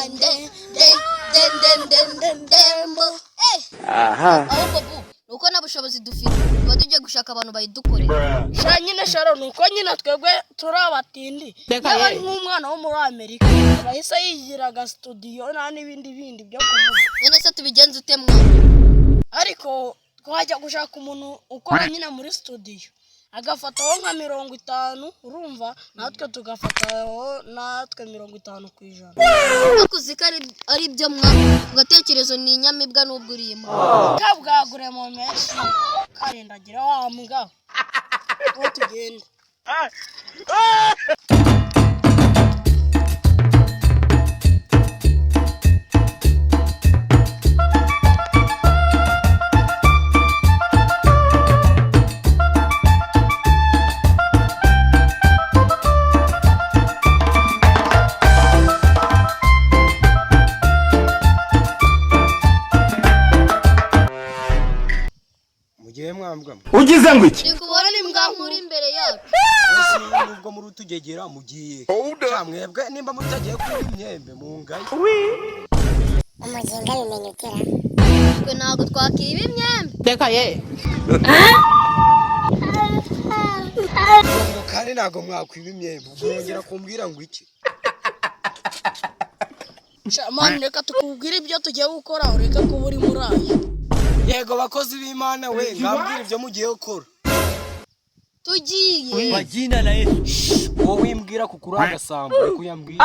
nde nde nde nde nde nde ndembo. Eh, ahubwo bu ni uko nta bushobozi dufite, tuba tugiye gushaka abantu bayidukorera. Sha nyine sharo, ni uko nyine twebwe turi abatindi. Yaba ari nk'umwana wo muri Amerika, abahise yigiraga studio nta n'ibindi bindi byo kuvuga. None se tubigenze ute mwana? Ariko twajya gushaka umuntu ukora nyine muri studio, agafataho nka 50, urumva natwe tugafataho natwe 50%. Ariko uzi ko ari byo mwana, ku gatekerezo ni inyamibwa n'ubwo uri imbwa. Kabwagure mu menshi karindagira wa mbwa, aho tugenda. Mugihe mwambwa mwe. Ugize ngo iki? Turi kubona imbwa nkuru imbere yacu. Ese nubwo muri utugegera mugiye? Sha mwebwe, nimba mutagiye kuri imyembe mungaye. Umuginga bimenya utera. Twe ntabwo twakiba imyembe. Ngo kandi ntabwo mwakwiba imyembe, ubwo yongera kumbwira ngo iki? Sha man, reka tukubwire ibyo tugiye gukora, ureke kuba uri muri ayo. Yego bakozi b'Imana we, ngambwira ibyo mugiye gukora. Tugiye Wowe wimbwira kuko uri agasambo, reka uyambwira.